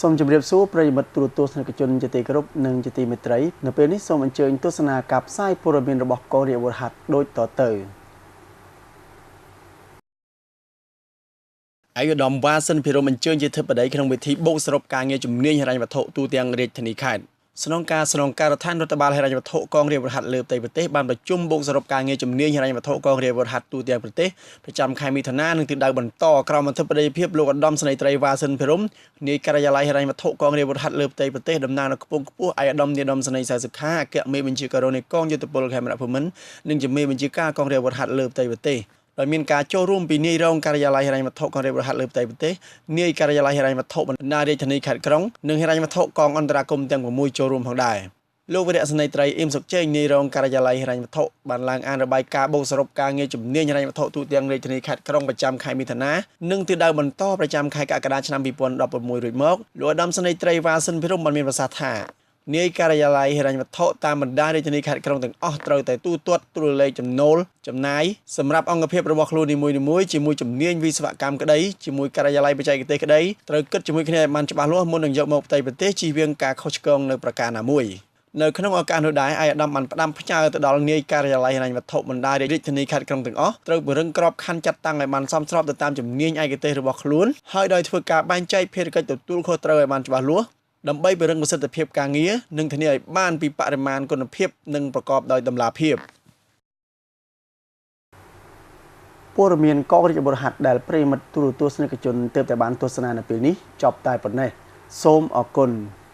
សូមជម្រាបសួរប្រិយមិត្តទូរទស្សនិកជនជាទីគោរពនិងជាទីមេត្រី។ នៅពេលនេះសូមអញ្ជើញទស្សនាការផ្សាយព័ត៌មានរបស់កងរាជអាវុធហត្ថដូចតទៅ។ ឯកឧត្តមវ៉ាសិនភិរមអញ្ជើញជាធិបតីក្នុងវិធីបូកសរុបការងារជំនាញហិរញ្ញវត្ថុទូទាំងរាជធានីខេត្ត។ ស្នងការស្នងការដ្ឋានរដ្ឋបាលហិរញ្ញវត្ថុកងរាជអាវុធហត្ថលើផ្ទៃប្រទេសបានប្រជុំបូកសរុបការងារជំនាញហិរញ្ញវត្ថុកងរាជអាវុធហត្ថទូទាំងប្រទេសប្រចាំខែមិថុនា និងទិសដៅបន្ត ក្រោមអធិបតីភាពលោកឧត្តមសេនីយ៍ត្រីវ៉ាសិនភិរម នាយការិយាល័យហិរញ្ញវត្ថុកងរាជអាវុធហត្ថលើផ្ទៃប្រទេស តំណាងនៅខ្ពង់ខ្ពស់ឯកឧត្តមនាយឧត្តមសេនីយ៍សៅសុខា អគ្គមេបញ្ជាការរងនៃកងយុទ្ធពលខេមរៈភូមិន្ទ និងជាមេបញ្ជាការកងរាជអាវុធហត្ថលើផ្ទៃប្រទេស ដោយមានការចូលរួមពីនាយរងការិយាល័យហិរញ្ញវត្ថុកងរាជអាវុធហត្ថលើផ្ទៃប្រទេស នាយការិយាល័យហិរញ្ញវត្ថុបណ្ដារាជធានីខេត្តក្រុង និងហិរញ្ញវត្ថុកងអន្តរាគមន៍ទាំង6ចូលរួមផងដែរ។ លោកវិរៈសេនីយ៍ត្រីអ៊ីមសុកចេង នាយរងការិយាល័យហិរញ្ញវត្ថុ បានឡើងអានរបាយការណ៍បូកសរុបការងារជំនាញហិរញ្ញវត្ថុទូទាំងរាជធានីខេត្តក្រុងប្រចាំខែមិថុនា និងទិសដៅបន្តប្រចាំខែកក្កដាឆ្នាំ2016 រួចមក លោកឧត្តមសេនីយ៍ត្រីវ៉ាសិនភិរមបានមានប្រសាសន៍ថា នាយការិយាល័យហិរញ្ញវត្ថុតាមបណ្ដារាជធានីខេត្តក្រុងទាំងអស់ត្រូវតែទូទាត់ទូរលេខចំណូលចំណាយសម្រាប់អង្គភាពរបស់ខ្លួននីមួយៗ ជាមួយជំនាញវិស្វកម្មក្តី ជាមួយការិយាល័យបច្ចេកទេសក្តី ត្រូវគិតជាមួយគ្នាឲ្យបានច្បាស់លាស់មុននឹងយកមកផ្ទៃប្រទេស ជៀសវាងការខុសឆ្គងនៅប្រការណាមួយ។ នៅក្នុងឱកាសនោះដែរ ឯកឧត្តមបានផ្ដាំផ្ញើទៅដល់នាយការិយាល័យហិរញ្ញវត្ថុបណ្ដារាជធានីខេត្តក្រុងទាំងអស់ ត្រូវពង្រឹងក្របខ័ណ្ឌចាត់តាំងឲ្យបានសមស្របទៅតាមជំនាញឯកទេសរបស់ខ្លួន ហើយដោយធ្វើការបែងចែកភារកិច្ចទទួលខុសត្រូវឲ្យបានច្បាស់លាស់ ដើម្បីពង្រឹងប្រសិទ្ធភាពការងារ និងធានាឲ្យបានពីបរិមាណគុណភាព និងប្រកបដោយតម្លាភាព។ ព័ត៌មានកងរាជអាវុធហត្ថដែលប្រិយមិត្តទូរទស្សនិកជនទើបតែបានទស្សនានៅពេលនេះចប់តែប៉ុណ្ណេះ។ សូមអរគុណ។